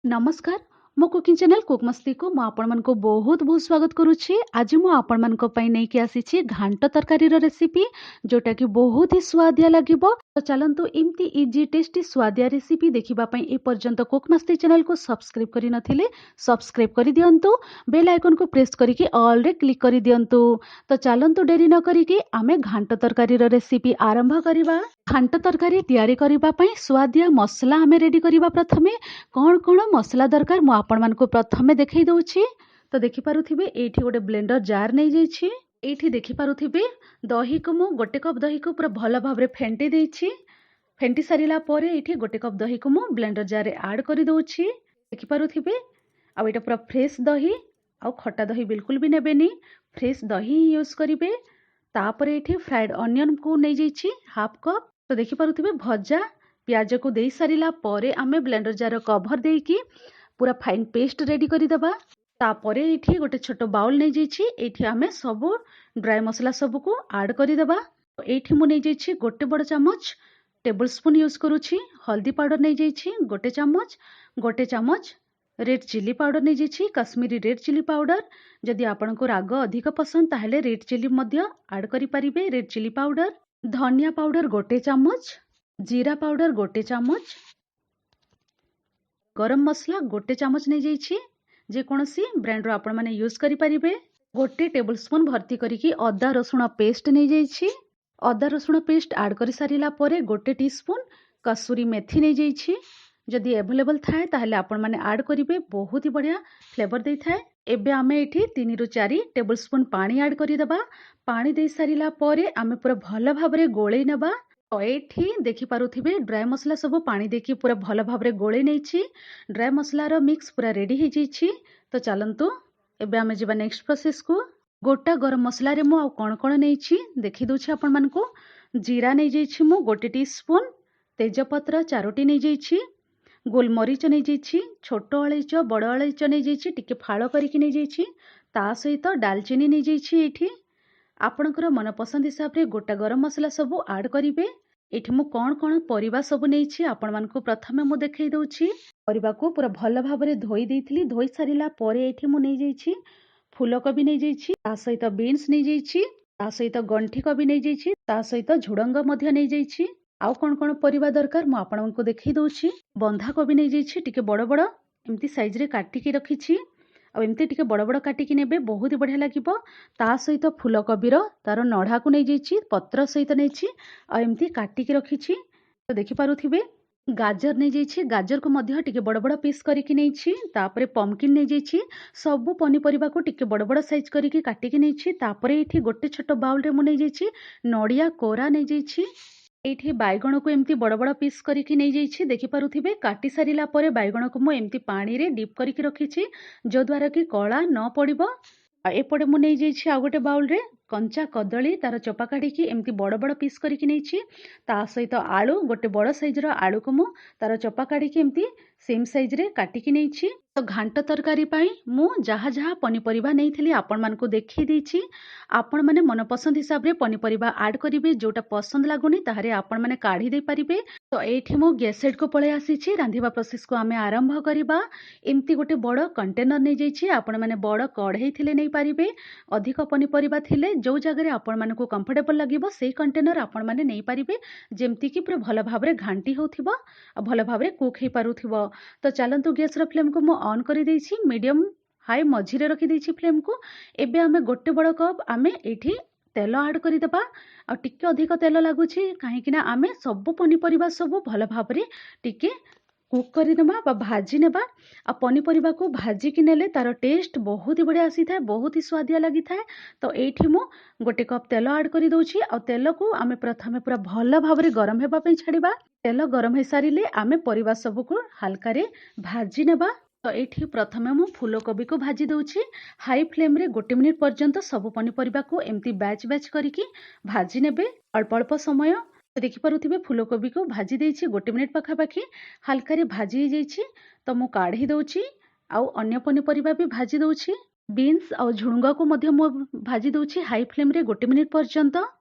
ନମସ୍କାର, ମୋ cooking channel cook ମସ୍ତିକୁ ମୁଁ ଆପଣମାନଙ୍କୁ ବହୁତ ବହୁତ ସ୍ୱାଗତ କରୁଛି। ଆଜି ମୁଁ ଆପଣମାନଙ୍କ ପାଇଁ ନେଇକି ଆସିଛି ଘାଣ୍ଟ ତରକାରୀର ରେସିପି, ଯେଉଁଟାକି ବହୁତ ହି ସୁଆଦିଆ ଲାଗିବ। ତ ଚାଲନ୍ତୁ, ଏମିତି ଇଜି, ଟେଷ୍ଟି, ସୁଆଦିଆ ରେସିପି ଦେଖିବା ପାଇଁ ଏ ପର୍ଯ୍ୟନ୍ତ କୁକ୍ ମସ୍ତି ଚ୍ୟାନେଲକୁ ସବସ୍କ୍ରାଇବ୍ କରିନଥିଲେ ସବସ୍କ୍ରାଇବ୍ କରିଦିଅନ୍ତୁ, ବେଲ୍ ଆଇକନ୍କୁ ପ୍ରେସ୍ କରିକି ଅଲ୍ରେ କ୍ଲିକ୍ କରିଦିଅନ୍ତୁ। ତ ଚାଲନ୍ତୁ, ଡେରି ନ କରିକି ଆମେ ଘାଣ୍ଟ ତରକାରୀର ରେସିପି ଆରମ୍ଭ କରିବା। ଘାଣ୍ଟ ତରକାରୀ ତିଆରି କରିବା ପାଇଁ ସୁଆଦିଆ ମସଲା ଆମେ ରେଡ଼ି କରିବା। ପ୍ରଥମେ କ'ଣ କ'ଣ ମସଲା ଦରକାର, ମୁଁ ଆପଣମାନଙ୍କୁ ପ୍ରଥମେ ଦେଖାଇ ଦେଉଛି। ତ ଦେଖିପାରୁଥିବେ, ଏଇଠି ଗୋଟେ ବ୍ଲେଣ୍ଡର ଜାର୍ ନେଇଯାଇଛି। ଏଇଠି ଦେଖିପାରୁଥିବେ, ଦହିକୁ ମୁଁ 1 କପ୍ ଦହିକୁ ପୁରା ଭଲ ଭାବରେ ଫେଣ୍ଟି ଦେଇଛି। ଫେଣ୍ଟି ସାରିଲା ପରେ ଏଇଠି 1 କପ୍ ଦହିକୁ ମୁଁ ବ୍ଲେଣ୍ଡର ଜାର୍ରେ ଆଡ଼୍ କରିଦେଉଛି, ଦେଖିପାରୁଥିବେ। ଆଉ ଏଇଟା ପୁରା ଫ୍ରେଶ୍ ଦହି, ଆଉ ଖଟା ଦହି ବିଲକୁଲ ବି ନେବେନି, ଫ୍ରେଶ୍ ଦହି ହିଁ ୟୁଜ୍ କରିବେ। ତାପରେ ଏଇଠି ଫ୍ରାଏଡ଼୍ ଅନିଅନ୍କୁ ନେଇଯାଇଛି ହାଫ୍ କପ୍। ତ ଦେଖିପାରୁଥିବେ, ଭଜା ପିଆଜକୁ ଦେଇ ସାରିଲା ପରେ ଆମେ ବ୍ଲେଣ୍ଡର ଜାର୍ର କଭର୍ ଦେଇକି ପୁରା ଫାଇନ୍ ପେଷ୍ଟ ରେଡ଼ି କରିଦେବା। ତାପରେ ଏଇଠି ଗୋଟେ ଛୋଟ ବାଉଲ୍ ନେଇଯାଇଛି। ଏଇଠି ଆମେ ସବୁ ଡ୍ରାଏ ମସଲା ସବୁକୁ ଆଡ଼୍ କରିଦେବା। ଏଇଠି ମୁଁ ନେଇଯାଇଛି 1 ବଡ଼ ଚାମଚ, ଟେବୁଲ୍ ସ୍ପୁନ୍ ୟୁଜ୍ କରୁଛି, ହଳଦୀ ପାଉଡ଼ର ନେଇଯାଇଛି 1 ଚାମଚ। 1 ଚାମଚ ରେଡ୍ ଚିଲି ପାଉଡ଼ର ନେଇଯାଇଛି, କାଶ୍ମୀରୀ ରେଡ୍ ଚିଲି ପାଉଡ଼ର। ଯଦି ଆପଣଙ୍କୁ ରାଗ ଅଧିକ ପସନ୍ଦ, ତାହେଲେ ରେଡ୍ ଚିଲି ମଧ୍ୟ ଆଡ଼୍ କରିପାରିବେ, ରେଡ୍ ଚିଲି ପାଉଡ଼ର। ଧନିଆ ପାଉଡ଼ର 1 ଚାମଚ, ଜିରା ପାଉଡ଼ର 1 ଚାମଚ, ଗରମ ମସଲା 1 ଚାମଚ ନେଇଯାଇଛି, ଯେକୌଣସି ବ୍ରାଣ୍ଡର ଆପଣମାନେ ୟୁଜ୍ କରିପାରିବେ। 1 ଟେବୁଲ୍ ସ୍ପୁନ୍ ଭର୍ତ୍ତି କରିକି ଅଦା ରସୁଣ ପେଷ୍ଟ ନେଇଯାଇଛି। ଅଦା ରସୁଣ ପେଷ୍ଟ ଆଡ଼୍ କରିସାରିଲା ପରେ 1 ଟି ସ୍ପୁନ୍ କସୁରୀ ମେଥି ନେଇଯାଇଛି। ଯଦି ଆଭେଲେବଲ୍ ଥାଏ, ତାହେଲେ ଆପଣମାନେ ଆଡ଼୍ କରିବେ, ବହୁତ ହି ବଢ଼ିଆ ଫ୍ଲେଭର୍ ଦେଇଥାଏ। ଏବେ ଆମେ ଏଇଠି 3ରୁ 4 ଟେବୁଲ୍ ସ୍ପୁନ୍ ପାଣି ଆଡ଼୍ କରିଦେବା। ପାଣି ଦେଇସାରିଲା ପରେ ଆମେ ପୁରା ଭଲ ଭାବରେ ଗୋଳେଇ ନେବା। ତ ଏଇଠି ଦେଖିପାରୁଥିବେ, ଡ୍ରାଏ ମସଲା ସବୁ ପାଣି ଦେଇକି ପୁରା ଭଲ ଭାବରେ ଗୋଳେଇ ନେଇଛି। ଡ୍ରାଏ ମସଲାର ମିକ୍ସ ପୁରା ରେଡ଼ି ହେଇଯାଇଛି। ତ ଚାଲନ୍ତୁ, ଏବେ ଆମେ ଯିବା ନେକ୍ସଟ ପ୍ରୋସେସକୁ। ଗୋଟା ଗରମ ମସଲାରେ ମୁଁ ଆଉ କ'ଣ କ'ଣ ନେଇଛି ଦେଖି ଦେଉଛି ଆପଣମାନଙ୍କୁ। ଜିରା ନେଇଯାଇଛି ମୁଁ 1 ଟି ସ୍ପୁନ୍, ତେଜପତ୍ର 4ଟି ନେଇଯାଇଛି, ଗୋଲମରିଚ ନେଇଯାଇଛି, ଛୋଟ ଅଳେଇଚ, ବଡ଼ ଅଳେଇଚ ନେଇଯାଇଛି, ଟିକେ ଫାଳ କରିକି ନେଇଯାଇଛି, ତା ସହିତ ଡାଲଚିନି ନେଇଯାଇଛି। ଏଇଠି ଆପଣଙ୍କର ମନପସନ୍ଦ ହିସାବରେ ଗୋଟା ଗରମ ମସଲା ସବୁ ଆଡ଼୍ କରିବେ। ଏଇଠି ମୁଁ କ'ଣ କ'ଣ ପରିବା ସବୁ ନେଇଛି, ଆପଣମାନଙ୍କୁ ପ୍ରଥମେ ମୁଁ ଦେଖାଇ ଦେଉଛି। ପରିବାକୁ ପୁରା ଭଲ ଭାବରେ ଧୋଇ ଦେଇଥିଲି। ଧୋଇ ସାରିଲା ପରେ ଏଇଠି ମୁଁ ନେଇଯାଇଛି ଫୁଲକୋବି ନେଇଯାଇଛି, ତା ସହିତ ବିନ୍ସ ନେଇଯାଇଛି, ତା ସହିତ ଗଣ୍ଠି କୋବି ନେଇଯାଇଛି, ତା ସହିତ ଝୁଡ଼ଙ୍ଗ ମଧ୍ୟ ନେଇଯାଇଛି। ଆଉ କ'ଣ କ'ଣ ପରିବା ଦରକାର, ମୁଁ ଆପଣଙ୍କୁ ଦେଖାଇ ଦେଉଛି। ବନ୍ଧାକୋବି ନେଇଯାଇଛି, ଟିକେ ବଡ଼ ବଡ଼ ଏମିତି ସାଇଜରେ କାଟିକି ରଖିଛି। ଆଉ ଏମିତି ଟିକେ ବଡ଼ ବଡ଼ କାଟିକି ନେବେ, ବହୁତ ବଢ଼ିଆ ଲାଗିବ। ତା ସହିତ ଫୁଲକୋବିର ତାର ନଢ଼ାକୁ ନେଇଯାଇଛି, ପତ୍ର ସହିତ ନେଇଛି ଆଉ ଏମିତି କାଟିକି ରଖିଛି, ତ ଦେଖିପାରୁଥିବେ। ଗାଜର ନେଇଯାଇଛି, ଗାଜରକୁ ମଧ୍ୟ ଟିକେ ବଡ଼ ବଡ଼ ପିସ୍ କରିକି ନେଇଛି। ତାପରେ ପମ୍କିନ୍ ନେଇଯାଇଛି। ସବୁ ପନିପରିବାକୁ ଟିକେ ବଡ଼ ବଡ଼ ସାଇଜ୍ କରିକି କାଟିକି ନେଇଛି। ତାପରେ ଏଇଠି ଗୋଟେ ଛୋଟ ବାଉଲରେ ମୁଁ ନେଇଯାଇଛି ନଡ଼ିଆ କୋରା ନେଇଯାଇଛି। ଏଇଠି ବାଇଗଣକୁ ଏମିତି ବଡ଼ ବଡ଼ ପିସ୍ କରିକି ନେଇଯାଇଛି, ଦେଖିପାରୁଥିବେ। କାଟି ସାରିଲା ପରେ ବାଇଗଣକୁ ମୁଁ ଏମିତି ପାଣିରେ ଡିପ୍ କରିକି ରଖିଛି, ଯଦ୍ୱାରା କି କଳା ନ ପଡ଼ିବ। ଆଉ ଏପଟେ ମୁଁ ନେଇଯାଇଛି ଆଉ ଗୋଟେ ବାଉଲରେ କଞ୍ଚା କଦଳୀ, ତାର ଚୋପା କାଢ଼ିକି ଏମିତି ବଡ଼ ବଡ଼ ପିସ୍ କରିକି ନେଇଛି। ତା ସହିତ ଆଳୁ, ଗୋଟେ ବଡ଼ ସାଇଜ୍ର ଆଳୁକୁ ମୁଁ ତାର ଚୋପା କାଢ଼ିକି ଏମିତି ସେମ୍ ସାଇଜ୍ରେ କାଟିକି ନେଇଛି। ତ ଘାଣ୍ଟ ତରକାରୀ ପାଇଁ ମୁଁ ଯାହା ଯାହା ପନିପରିବା ନେଇଥିଲି, ଆପଣମାନଙ୍କୁ ଦେଖେଇ ଦେଇଛି। ଆପଣମାନେ ମନପସନ୍ଦ ହିସାବରେ ପନିପରିବା ଆଡ଼୍ କରିବେ। ଯେଉଁଟା ପସନ୍ଦ ଲାଗୁନି, ତାହେଲେ ଆପଣମାନେ କାଢ଼ି ଦେଇପାରିବେ। ତ ଏଇଠି ମୁଁ ଗ୍ୟାସ୍ ସାଇଡ଼୍କୁ ପଳେଇ ଆସିଛି। ରାନ୍ଧିବା ପ୍ରୋସେସ୍କୁ ଆମେ ଆରମ୍ଭ କରିବା। ଏମିତି ଗୋଟେ ବଡ଼ କଣ୍ଟେନର ନେଇଯାଇଛି। ଆପଣମାନେ ବଡ଼ କଢ଼େଇ ଥିଲେ ନେଇପାରିବେ, ଅଧିକ ପନିପରିବା ଥିଲେ ଯେଉଁ ଜାଗାରେ ଆପଣମାନଙ୍କୁ କମ୍ଫର୍ଟେବଲ୍ ଲାଗିବ, ସେଇ କଣ୍ଟେନର ଆପଣମାନେ ନେଇପାରିବେ, ଯେମିତିକି ପୁରା ଭଲ ଭାବରେ ଘାଣ୍ଟି ହେଉଥିବ ଆଉ ଭଲ ଭାବରେ କୁକ୍ ହେଇପାରୁଥିବ। ତ ଚାଲନ୍ତୁ, ଗ୍ୟାସ୍ର ଫ୍ଲେମ୍କୁ ମୁଁ ଅନ୍ କରିଦେଇଛି, ମିଡ଼ିୟମ୍ ହାଇ ମଝିରେ ରଖିଦେଇଛି ଫ୍ଲେମ୍କୁ। ଏବେ ଆମେ 1 ବଡ଼ କପ୍ ଆମେ ଏଇଠି ତେଲ ଆଡ଼୍ କରିଦେବା। ଆଉ ଟିକେ ଅଧିକ ତେଲ ଲାଗୁଛି, କାହିଁକିନା ଆମେ ସବୁ ପନିପରିବା ସବୁ ଭଲ ଭାବରେ ଟିକେ କୁକ୍ କରିନେବା ବା ଭାଜି ନେବା। ଆଉ ପନିପରିବାକୁ ଭାଜିକି ନେଲେ ତାର ଟେଷ୍ଟ ବହୁତ ହି ବଢ଼ିଆ ଆସିଥାଏ, ବହୁତ ହି ସୁଆଦିଆ ଲାଗିଥାଏ। ତ ଏଇଠି ମୁଁ 1 କପ୍ ତେଲ ଆଡ଼୍ କରିଦେଉଛି। ଆଉ ତେଲକୁ ଆମେ ପ୍ରଥମେ ପୁରା ଭଲ ଭାବରେ ଗରମ ହେବା ପାଇଁ ଛାଡ଼ିବା। ତେଲ ଗରମ ହେଇସାରିଲେ ଆମେ ପରିବା ସବୁକୁ ହାଲକାରେ ଭାଜି ନେବା। ତ ଏଇଠି ପ୍ରଥମେ ମୁଁ ଫୁଲକୋବିକୁ ଭାଜି ଦେଉଛି। ହାଇ ଫ୍ଲେମ୍ରେ 1 ମିନିଟ୍ ପର୍ଯ୍ୟନ୍ତ ସବୁ ପନିପରିବାକୁ ଏମିତି ବ୍ୟାଚ୍ ବ୍ୟାଚ୍ କରିକି ଭାଜି ନେବେ, ଅଳ୍ପ ଅଳ୍ପ ସମୟ। ଦେଖିପାରୁଥିବେ, ଫୁଲକୋବିକୁ ଭାଜି ଦେଇଛି 1 ମିନିଟ୍ ପାଖାପାଖି, ହାଲକାରେ ଭାଜି ହେଇଯାଇଛି, ତ ମୁଁ କାଢ଼ି ଦେଉଛି। ଆଉ ଅନ୍ୟ ପନିପରିବା ବି ଭାଜି ଦେଉଛି। ବିନ୍ସ ଆଉ ଝୁଡ଼ୁଙ୍ଗକୁ ମଧ୍ୟ ମୁଁ ଭାଜି ଦେଉଛି ହାଇ ଫ୍ଲେମ୍ରେ 1 ମିନିଟ୍ ପର୍ଯ୍ୟନ୍ତ।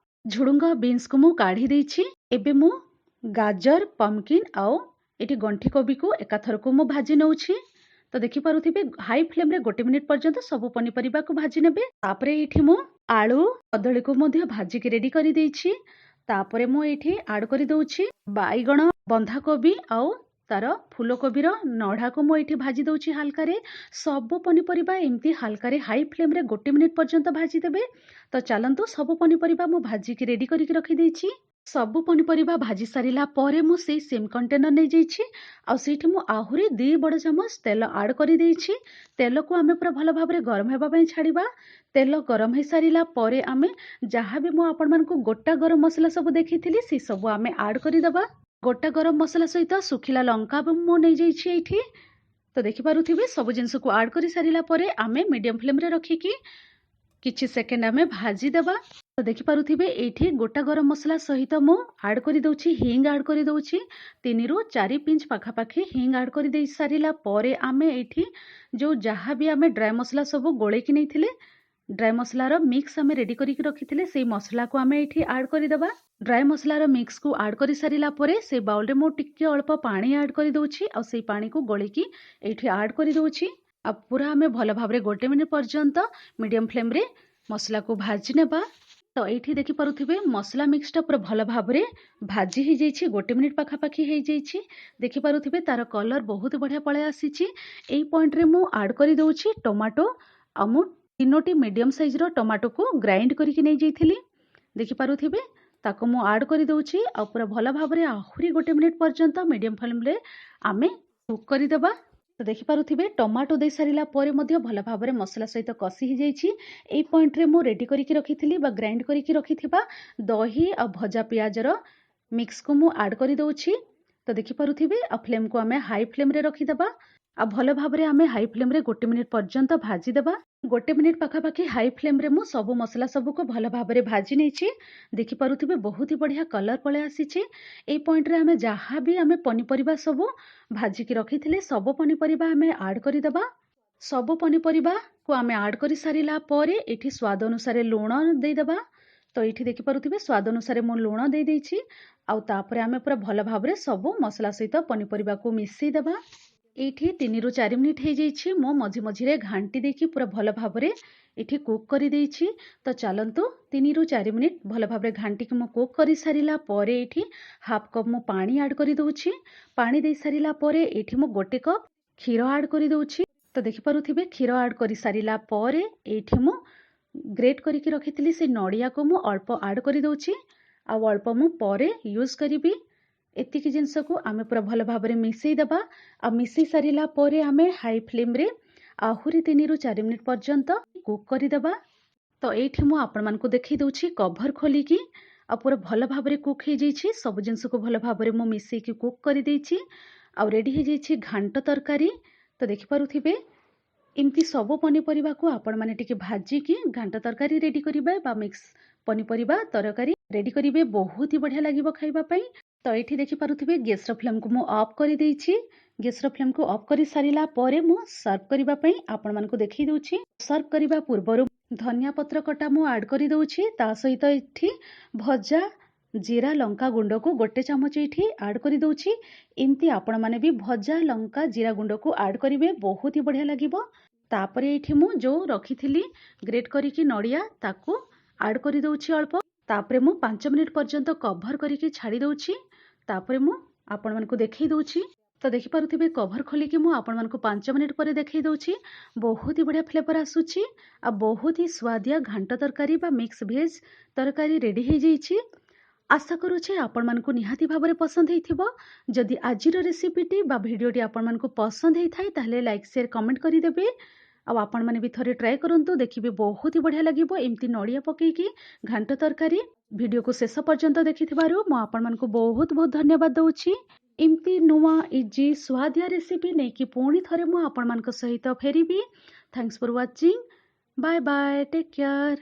ଝୁଡ଼ୁଙ୍ଗ, ବିନ୍ସକୁ ମୁଁ କାଢ଼ି ଦେଇଛି। ଏବେ ମୁଁ ଗାଜର, ପମ୍କିନ୍ ଆଉ ଏଠି ଗଣ୍ଠି କୋବିକୁ ଏକାଥରକୁ ମୁଁ ଭାଜି ନେଉଛି। ତ ଦେଖିପାରୁଥିବେ, ହାଇ ଫ୍ଲେମ୍ରେ 1 ମିନିଟ୍ ପର୍ଯ୍ୟନ୍ତ ସବୁ ପନିପରିବାକୁ ଭାଜି ନେବେ। ତାପରେ ଏଇଠି ମୁଁ ଆଳୁ, କଦଳୀକୁ ମଧ୍ୟ ଭାଜିକି ରେଡ଼ି କରିଦେଇଛି। ତାପରେ ମୁଁ ଏଇଠି ଆଡ଼୍ କରିଦେଉଛି ବାଇଗଣ, ବନ୍ଧାକୋବି ଆଉ ତାର ଫୁଲକୋବିର ନଢ଼ାକୁ ମୁଁ ଏଇଠି ଭାଜି ଦେଉଛି ହାଲକାରେ। ସବୁ ପନିପରିବା ଏମିତି ହାଲକାରେ ହାଇ ଫ୍ଲେମ୍ରେ 1 ମିନିଟ୍ ପର୍ଯ୍ୟନ୍ତ ଭାଜିଦେବେ। ତ ଚାଲନ୍ତୁ, ସବୁ ପନିପରିବା ମୁଁ ଭାଜିକି ରେଡ଼ି କରିକି ରଖିଦେଇଛି। ସବୁ ପନିପରିବା ଭାଜି ସାରିଲା ପରେ ମୁଁ ସେଇ ସେମ୍ କଣ୍ଟେନର ନେଇଯାଇଛି ଆଉ ସେଇଠି ମୁଁ ଆହୁରି 2 ବଡ଼ ଚାମଚ ତେଲ ଆଡ଼୍ କରିଦେଇଛି। ତେଲକୁ ଆମେ ପୁରା ଭଲ ଭାବରେ ଗରମ ହେବା ପାଇଁ ଛାଡ଼ିବା। ତେଲ ଗରମ ହେଇସାରିଲା ପରେ ଆମେ ଯାହା ବି ମୁଁ ଆପଣମାନଙ୍କୁ ଗୋଟା ଗରମ ମସଲା ସବୁ ଦେଖେଇଥିଲି, ସେଇ ସବୁ ଆମେ ଆଡ଼୍ କରିଦେବା। ଗୋଟା ଗରମ ମସଲା ସହିତ ଶୁଖିଲା ଲଙ୍କା ବି ମୁଁ ନେଇଯାଇଛି ଏଇଠି। ତ ଦେଖିପାରୁଥିବେ, ସବୁ ଜିନିଷକୁ ଆଡ଼୍ କରିସାରିଲା ପରେ ଆମେ ମିଡ଼ିୟମ୍ ଫ୍ଲେମ୍ରେ ରଖିକି କିଛି ସେକେଣ୍ଡ ଆମେ ଭାଜିଦେବା। ତ ଦେଖିପାରୁଥିବେ, ଏଇଠି ଗୋଟା ଗରମ ମସଲା ସହିତ ମୁଁ ଆଡ଼୍ କରିଦେଉଛି ହିଙ୍ଗ, ଆଡ଼୍ କରିଦେଉଛି 3ରୁ 4 ପିଞ୍ଚ ପାଖାପାଖି ହିଙ୍ଗ। ଆଡ଼୍ କରିଦେଇ ସାରିଲା ପରେ ଆମେ ଏଇଠି ଯେଉଁ ଯାହା ବି ଆମେ ଡ୍ରାଏ ମସଲା ସବୁ ଗୋଳେଇକି ନେଇଥିଲେ, ଡ୍ରାଏ ମସଲାର ମିକ୍ସ ଆମେ ରେଡ଼ି କରିକି ରଖିଥିଲେ, ସେଇ ମସଲାକୁ ଆମେ ଏଇଠି ଆଡ଼୍ କରିଦେବା। ଡ୍ରାଏ ମସଲାର ମିକ୍ସକୁ ଆଡ଼୍ କରିସାରିଲା ପରେ ସେଇ ବାଉଲରେ ମୁଁ ଟିକେ ଅଳ୍ପ ପାଣି ଆଡ଼୍ କରିଦେଉଛି ଆଉ ସେଇ ପାଣିକୁ ଗୋଳେଇକି ଏଇଠି ଆଡ଼୍ କରିଦେଉଛି। ଆଉ ପୁରା ଆମେ ଭଲ ଭାବରେ 1 ମିନିଟ୍ ପର୍ଯ୍ୟନ୍ତ ମିଡ଼ିୟମ୍ ଫ୍ଲେମ୍ରେ ମସଲାକୁ ଭାଜି ନେବା। ତ ଏଇଠି ଦେଖିପାରୁଥିବେ, ମସଲା ମିକ୍ସଟା ପୁରା ଭଲ ଭାବରେ ଭାଜି ହେଇଯାଇଛି, 1 ମିନିଟ୍ ପାଖାପାଖି ହେଇଯାଇଛି। ଦେଖିପାରୁଥିବେ, ତାର କଲର୍ ବହୁତ ବଢ଼ିଆ ପଳେଇ ଆସିଛି। ଏଇ ପଏଣ୍ଟରେ ମୁଁ ଆଡ଼୍ କରିଦେଉଛି ଟମାଟୋ ଆଉ ମୁଁ 3ଟି ମିଡ଼ିୟମ୍ ସାଇଜ୍ର ଟମାଟୋକୁ ଗ୍ରାଇଣ୍ଡ କରିକି ନେଇଯାଇଥିଲି। ଦେଖିପାରୁଥିବେ, ତାକୁ ମୁଁ ଆଡ଼୍ କରିଦେଉଛି ଆଉ ପୁରା ଭଲ ଭାବରେ ଆହୁରି 1 ମିନିଟ୍ ପର୍ଯ୍ୟନ୍ତ ମିଡ଼ିୟମ୍ ଫ୍ଲେମ୍ରେ ଆମେ କୁକ୍ କରିଦେବା। ତ ଦେଖିପାରୁଥିବେ, ଟମାଟୋ ଦେଇ ସାରିଲା ପରେ ମଧ୍ୟ ଭଲ ଭାବରେ ମସଲା ସହିତ କଷି ହେଇଯାଇଛି। ଏଇ ପଏଣ୍ଟରେ ମୁଁ ରେଡ଼ି କରିକି ରଖିଥିଲି ବା ଗ୍ରାଇଣ୍ଡ କରିକି ରଖିଥିବା ଦହି ଆଉ ଭଜା ପିଆଜର ମିକ୍ସକୁ ମୁଁ ଆଡ଼୍ କରିଦେଉଛି। ତ ଦେଖିପାରୁଥିବେ, ଆଉ ଫ୍ଲେମ୍କୁ ଆମେ ହାଇ ଫ୍ଲେମ୍ରେ ରଖିଦେବା ଆଉ ଭଲ ଭାବରେ ଆମେ ହାଇ ଫ୍ଲେମ୍ରେ 1 ମିନିଟ୍ ପର୍ଯ୍ୟନ୍ତ ଭାଜିଦେବା। 1 ମିନିଟ୍ ପାଖାପାଖି ହାଇ ଫ୍ଲେମ୍ରେ ମୁଁ ସବୁ ମସଲା ସବୁକୁ ଭଲ ଭାବରେ ଭାଜି ନେଇଛି। ଦେଖିପାରୁଥିବେ, ବହୁତ ହି ବଢ଼ିଆ କଲର୍ ପଳେଇ ଆସିଛି। ଏଇ ପଏଣ୍ଟରେ ଆମେ ଯାହା ବି ଆମେ ପନିପରିବା ସବୁ ଭାଜିକି ରଖିଥିଲେ, ସବୁ ପନିପରିବା ଆମେ ଆଡ଼୍ କରିଦେବା। ସବୁ ପନିପରିବାକୁ ଆମେ ଆଡ଼୍ କରିସାରିଲା ପରେ ଏଠି ସ୍ୱାଦ ଅନୁସାରେ ଲୁଣ ଦେଇଦେବା। ତ ଏଇଠି ଦେଖିପାରୁଥିବେ, ସ୍ୱାଦ ଅନୁସାରେ ମୁଁ ଲୁଣ ଦେଇଦେଇଛି ଆଉ ତାପରେ ଆମେ ପୁରା ଭଲ ଭାବରେ ସବୁ ମସଲା ସହିତ ପନିପରିବାକୁ ମିଶାଇ ଦେବା। ଏଇଠି 3ରୁ 4 ମିନିଟ୍ ହେଇଯାଇଛି। ମୁଁ ମଝି ମଝିରେ ଘାଣ୍ଟି ଦେଇକି ପୁରା ଭଲ ଭାବରେ ଏଠି କୁକ୍ କରିଦେଇଛି। ତ ଚାଲନ୍ତୁ, 3ରୁ 4 ମିନିଟ୍ ଭଲ ଭାବରେ ଘାଣ୍ଟିକି ମୁଁ କୁକ୍ କରିସାରିଲା ପରେ ଏଇଠି ହାଫ୍ କପ୍ ମୁଁ ପାଣି ଆଡ଼୍ କରିଦେଉଛି। ପାଣି ଦେଇସାରିଲା ପରେ ଏଇଠି ମୁଁ 1 କପ୍ କ୍ଷୀର ଆଡ଼୍ କରିଦେଉଛି। ତ ଦେଖିପାରୁଥିବେ, କ୍ଷୀର ଆଡ଼୍ କରିସାରିଲା ପରେ ଏଇଠି ମୁଁ ଗ୍ରେଟ୍ କରିକି ରଖିଥିଲି ସେ ନଡ଼ିଆକୁ ମୁଁ ଅଳ୍ପ ଆଡ଼୍ କରିଦେଉଛି ଆଉ ଅଳ୍ପ ମୁଁ ପରେ ୟୁଜ୍ କରିବି। ଏତିକି ଜିନିଷକୁ ଆମେ ପୁରା ଭଲ ଭାବରେ ମିଶାଇ ଦେବା ଆଉ ମିଶାଇ ସାରିଲା ପରେ ଆମେ ହାଇ ଫ୍ଲେମ୍ରେ ଆହୁରି 3ରୁ 4 ମିନିଟ୍ ପର୍ଯ୍ୟନ୍ତ କୁକ୍ କରିଦେବା। ତ ଏଇଠି ମୁଁ ଆପଣମାନଙ୍କୁ ଦେଖାଇ ଦେଉଛି କଭର୍ ଖୋଲିକି, ଆଉ ପୁରା ଭଲ ଭାବରେ କୁକ୍ ହେଇଯାଇଛି। ସବୁ ଜିନିଷକୁ ଭଲ ଭାବରେ ମୁଁ ମିଶାଇକି କୁକ୍ କରିଦେଇଛି ଆଉ ରେଡ଼ି ହେଇଯାଇଛି ଘାଣ୍ଟ ତରକାରୀ। ତ ଦେଖିପାରୁଥିବେ, ଏମିତି ସବୁ ପନିପରିବାକୁ ଆପଣମାନେ ଟିକେ ଭାଜିକି ଘାଣ୍ଟ ତରକାରୀ ରେଡ଼ି କରିବେ ବା ମିକ୍ସ ପନିପରିବା ତରକାରୀ ରେଡ଼ି କରିବେ, ବହୁତ ହି ବଢ଼ିଆ ଲାଗିବ ଖାଇବା ପାଇଁ। ତ ଏଇଠି ଦେଖିପାରୁଥିବେ, ଗ୍ୟାସ୍ର ଫ୍ଲେମ୍କୁ ମୁଁ ଅଫ୍ କରିଦେଇଛି। ଗ୍ୟାସ୍ର ଫ୍ଲେମ୍କୁ ଅଫ୍ କରିସାରିଲା ପରେ ମୁଁ ସର୍ଭ କରିବା ପାଇଁ ଆପଣମାନଙ୍କୁ ଦେଖାଇ ଦେଉଛି। ସର୍ଭ କରିବା ପୂର୍ବରୁ ଧନିଆ ପତ୍ର କଟା ମୁଁ ଆଡ଼୍ କରିଦେଉଛି। ତା ସହିତ ଏଠି ଭଜା ଜିରା ଲଙ୍କା ଗୁଣ୍ଡକୁ 1 ଚାମଚ ଏଇଠି ଆଡ଼୍ କରିଦେଉଛି। ଏମିତି ଆପଣମାନେ ବି ଭଜା ଲଙ୍କା ଜିରା ଗୁଣ୍ଡକୁ ଆଡ଼୍ କରିବେ, ବହୁତ ହି ବଢ଼ିଆ ଲାଗିବ। ତାପରେ ଏଇଠି ମୁଁ ଯେଉଁ ରଖିଥିଲି ଗ୍ରେଟ୍ କରିକି ନଡ଼ିଆ, ତାକୁ ଆଡ଼୍ କରିଦେଉଛି ଅଳ୍ପ। ତାପରେ ମୁଁ 5 ମିନିଟ୍ ପର୍ଯ୍ୟନ୍ତ କଭର୍ କରିକି ଛାଡ଼ି ଦେଉଛି। ତାପରେ ମୁଁ ଆପଣମାନଙ୍କୁ ଦେଖାଇ ଦେଉଛି। ତ ଦେଖିପାରୁଥିବେ, କଭର୍ ଖୋଲିକି ମୁଁ ଆପଣମାନଙ୍କୁ 5 ମିନିଟ୍ ପରେ ଦେଖାଇ ଦେଉଛି। ବହୁତ ହି ବଢ଼ିଆ ଫ୍ଲେଭର୍ ଆସୁଛି ଆଉ ବହୁତ ହି ସୁଆଦିଆ ଘାଣ୍ଟ ତରକାରୀ ବା ମିକ୍ସ ଭେଜ୍ ତରକାରୀ ରେଡ଼ି ହେଇଯାଇଛି। ଆଶା କରୁଛି ଆପଣମାନଙ୍କୁ ନିହାତି ଭାବରେ ପସନ୍ଦ ହେଇଥିବ। ଯଦି ଆଜିର ରେସିପିଟି ବା ଭିଡ଼ିଓଟି ଆପଣମାନଙ୍କୁ ପସନ୍ଦ ହେଇଥାଏ, ତାହେଲେ ଲାଇକ୍, ସେୟାର, କମେଣ୍ଟ କରିଦେବେ ଆଉ ଆପଣମାନେ ବି ଥରେ ଟ୍ରାଏ କରନ୍ତୁ, ଦେଖିବେ ବହୁତ ହି ବଢ଼ିଆ ଲାଗିବ ଏମିତି ନଡ଼ିଆ ପକେଇକି ଘାଣ୍ଟ ତରକାରୀ। ଭିଡ଼ିଓକୁ ଶେଷ ପର୍ଯ୍ୟନ୍ତ ଦେଖିଥିବାରୁ ମୁଁ ଆପଣମାନଙ୍କୁ ବହୁତ ବହୁତ ଧନ୍ୟବାଦ ଦେଉଛି। ଏମିତି ନୂଆ ଇଜି ସୁଆଦିଆ ରେସିପି ନେଇକି ପୁଣି ଥରେ ମୁଁ ଆପଣମାନଙ୍କ ସହିତ ଫେରିବି। Thanks for watching, bye bye, take care.